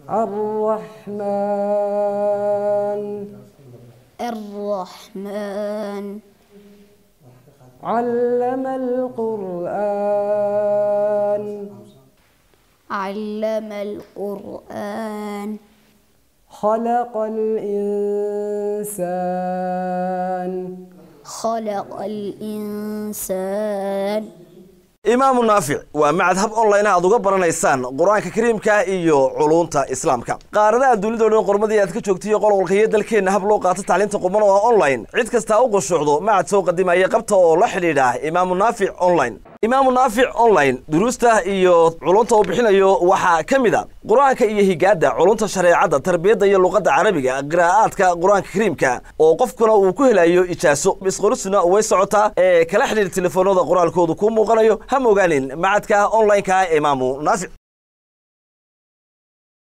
الرحمن. الرحمن. علم القرآن. علم القرآن. خلق الإنسان. خلق الإنسان. Imaamu Naafic waa macad hab online aad uga baranaysaan Qur-aanka Kariimka iyo culuunta Islaamka qaaradaha dunida o dhan. Qormadii aad ka joogtaiyo qolqolka iyo dalkeenna hab loo qaato tacliinta quman oo online cid kastaa u qushuucdo, macad soo qadimaya qabta oo la xidhiidha Imaamu Naafic Online. Imaamu Naafic Online duruusta iyo culunta uu bixinayo waxaa ka mid a Qur-aanka iyo higaadda, culunta shareecadda, tarbiyadda iyo luqadda Carabiga, qiraa'aadka Qur-aanka Kariimka oo qofkuna uu ku helayo ijaaso. Isqorisuna way socotaa ee kala xidhiir telefoonada qoraalkoodu kuu muuqanayo. Ha mogaanin macadka online-ka Imaamu Naafic.